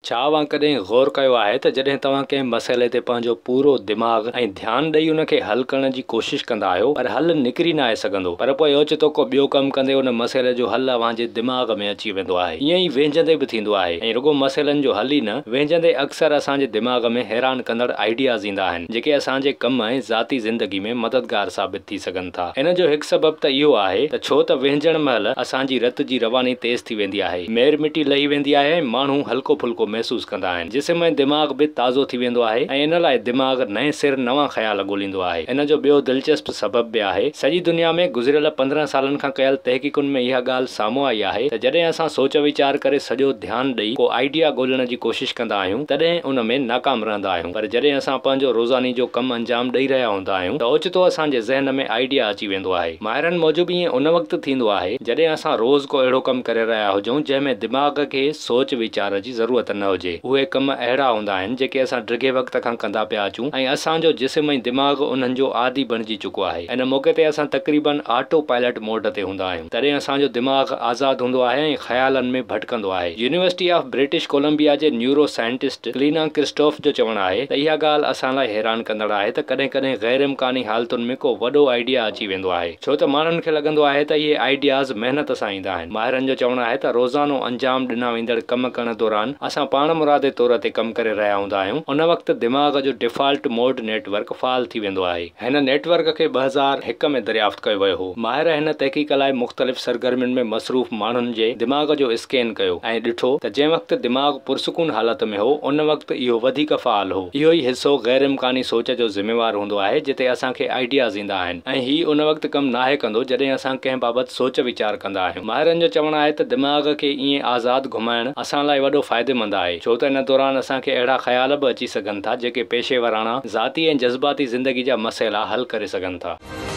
ڇا اوهان ڪڏهن غور ڪيو آهي ته جڏهن توهان ڪنهن مسئلي تي پنهنجو پورو دماغ ۽ ڌيان ڏئي ان کي حل ڪرڻ جي ڪوشش ڪندا آهيو پر حل نڪري ناهي سگهندو پر پوء اوچتو ڪو ٻيو ڪم ڪندي ان مسئلي جو حل اوهان جي دماغ ۾ اچي ويندو آهي. ائين ئي وهنجندي به ٿيندو آهي ۽ رڳو مسئلن جو حل ئي نه، وهنجندي اڪثر اسان جي دماغ ۾ حيران ڪندڙ آئيڊياز ايندا آهن جيڪي اسان جي ڪم ۽ ذاتي زندگي ۾ مددگار ثابت ٿي سگهن ٿا. ان جو هڪ سبب ته اهو آهي ته ڇو ته وهنجڻ مهل اسان جي رت جي رواني تيز ٿي ويندي آهي، مير مٽي لهي ويندي آهي ۽ ماڻهو هلڪو ڦلڪو محسوس ڪندا آهن. جسم ۽ دماغ به تازو ٿي ويندو آهي ۽ ان لاء دماغ نئين سر نوان خيال ڳوليندو آهي. ان جو ٻيو دلچسپ سبب به آهي. سڄي دنيا ۾ گذريل 15 سالن کان ڪيل تحقيقن ۾ اها ڳالهه سامهون آئي آهي ته جڏهن اسان سوچ ويچار ڪري سڄو ڌيان ڏئي ڪو آئيڊيا ڳولڻ جي ڪوشش ڪندا آهيون تڏهن ان ۾ ناڪام رهندا آهيون پر جڏهن اسان پنهنجو روزاني جو ڪم انجام ڏئي رهيا هوندا آهيون ته اوچتو اسان جي ذهن ۾ آئيڊيا اچي ويندو آهي. ماهرن موجب ائين ان وقت ٿيندو آهي جڏهن اسان روز ڪو اهڙو ڪم ڪري رهيا هجون جنهن ۾ دماغ کي سوچ ويچار جي ضرورت نه هجي. اهي ڪم اهڙا هوندا آهن جيڪي اسان ڊگهي وقت کان ڪندا پيا اچون ۽ اسان جو جسم ۽ دماغ انهن جو عادي بڻجي چڪو آهي. ان موقعي تي اسان تقريبن آٽو پائلٽ موڊ تي هوندا آهيون. تڏهن اسان جو دماغ آزاد هوندو آهي ۽ خيالن ۾ ڀٽڪندو آهي. يونيورسٽي آف برٽش ڪولمبيا جي نيورو سائنٽسٽ ڪلينا ڪرسٽوف جو چوڻ آهي ته اها ڳالهه اسان لاء حيران ڪندڙ آهي ته ڪڏهن ڪڏهن غير امڪاني حالتن ۾ ڪو وڏو آئيڊيا اچي ويندو آهي ڇو ته ماڻهن کي لڳندو آهي ته اهي آئيڊياز محنت سان ايندا آهن. ماهرن جو چوڻ آهي ته روزانو انجام ڏنا ويندڙ ڪم ڪرڻ دوران اسان پاڻمرادي طور تي ڪم ڪري رهيا هوندا آهيون ان وقت دماغ جو ڊيفالٽ موڊ نيٽ ورڪ فعال ٿي ويندو آهي. هن نيٽ ورڪ کي 2001 ۾ دريافت ڪيو ويو هو. ماهر هن تحقيق لاء مختلف سرگرمين ۾ مصروف ماڻهن جي دماغ جو اسڪين ڪيو ۽ ڏٺو ته جنهن وقت دماغ پرسڪون حالت ۾ هو ان وقت اهو وڌيڪ فعال هو. اهو ئي حصو غير امڪاني سوچ جو ذميوار هوندو آهي جتي اسان کي آئيڊياز ايندا آهن ۽ هي ان وقت ڪم ناهي ڪندو جڏهن اسان ڪنهن بابت سوچ ويچار ڪندا آهيون. ماهرن جو چوڻ آهي ته دماغ کي ائين آزاد گهمائڻ اسان لاء وڏو فائديمند آهي ڇو ته ان دوران اسان کي اهڙا خيال به اچي سگهن ٿا جيڪي پيشيوراڻا، ذاتي ۽ جذباتي زندگي جا مسئلا حل ڪري سگهن ٿا.